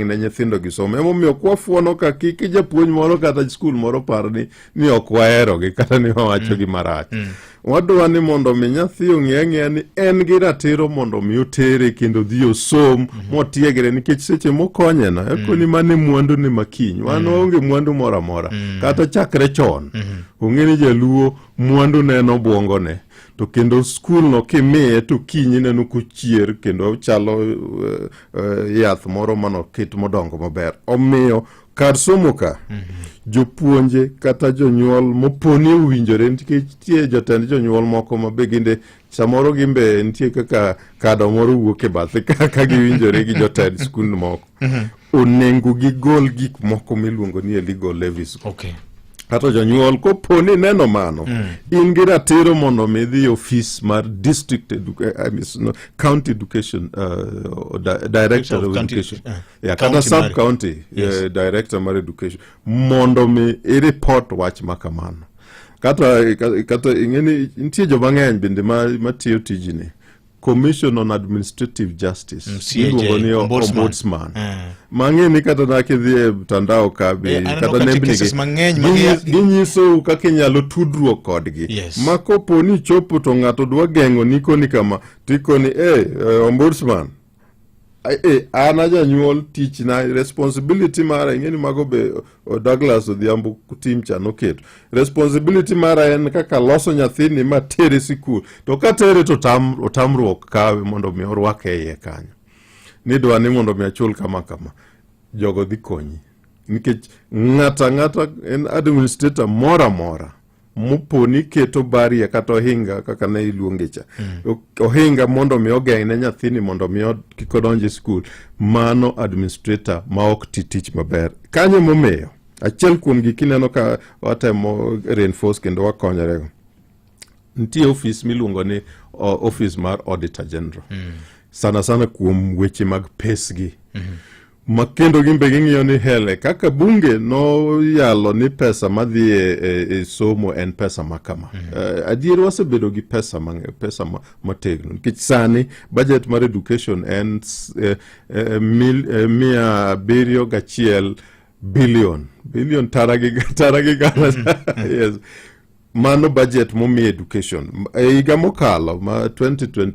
Ne nyithindo gi somo. Emomiyo kwafuono ka kik japuonj moro kata skul moro par ni ok waherogi kata ni wawacho gi marach. Wadwa ni mondo mi nyathi ong'e ang'eya ni en gi ratiro mondo mi otere kendo odhi osom motiegre, nikech seche mokonyeno ekoni mane mwandu ne makiny. Wan waonge mwandu moro amora kata chakre chon. Ong'e ni jaluo mwandu ne en obwongone, to kendo skul no kimiye to kiny ineno kochier kendo chalo yath moro manoket modongo maber. Omiyo kar somo ka jopuonje kata jonyuol moponi owinjore, nikech nitie jotend jonyuol moko ma be ginde samoro gimbe nitie kaka kado moro wuok e bathe kaka giwinjore gi jotend skund moko, onego gigol gik moko miluongo ni illegal levies. Kata jonyuol, kopo ni neno mano, in gi ratiro mondo mi idhi e ofis mar district I mean, no, county education director of of county, education, yeah, county kata sub mari. county director mar education mondo mi iripot wach ma kamano. Kata ing'eni nitie joma ng'eny bende matiyo tijni, Commission on Administrative Justice, CAJ, iluongo ni ombudsman. Ombudsman. Mang'e ni kata na kidhi e mtandao ka be Aneno kata ka nitie nembni cases gi, mang'eny ma ginyisou kaka inyalo tudruok kodgi. Ma kopo ni chopo to ng'ato dwa geng'o nikoni kama, tikoni ombudsman, an a janyuol, tichna, responsibility mara, ing'e ni mago be Douglas Odhiambo tim cha noketo responsibility mara en kaka loso nyathini ma tere sikul, to ka tere to otamruok kawe mondo mi orwake e iye kanyo, nidwa ni mondo mi achul kama kama. Jogo dhi konyi, nikech ng'ato ang'ata en administrator moro amora moponi keto barrier kata ohinga kaka ne iluonge cha, ohinga mondo mi ogeng' ne nyathini mondo mi kik odonj e skul, mano administrator ma ok ti tich maber kanyo. Momiyo achiel kuom gik ineno ka watemo reinforce kendo wakonyorego, nitie ofis miluongo ni office mar Auditor General, sana sana kuom weche mag pesgi, ma kendo gin be ging'iyo ni hele kaka bunge noyalo ni pesa madhi e somo en pesa ma kama. Adier wasebedo gi pesa motegno, nikech sani budget mar education en 701 billion, tara gi gana. Yes, mano budget momi education e higa mokalo ma 2020.